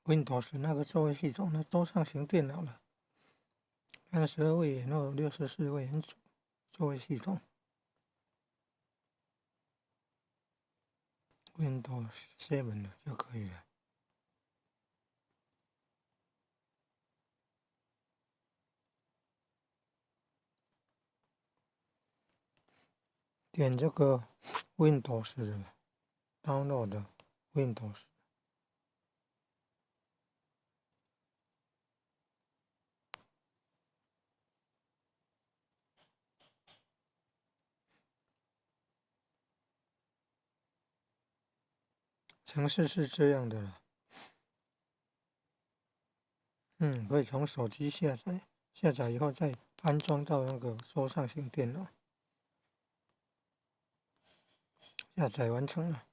Windows 那個作業系統，那桌上型電腦了，32位元或64位元作業系統，Windows 7 的就可以了。點這個 Windows 的 Download Windows。程式是這樣的了，可以從手機下載，下載以後再安裝到那個桌上型電腦。下載完成了。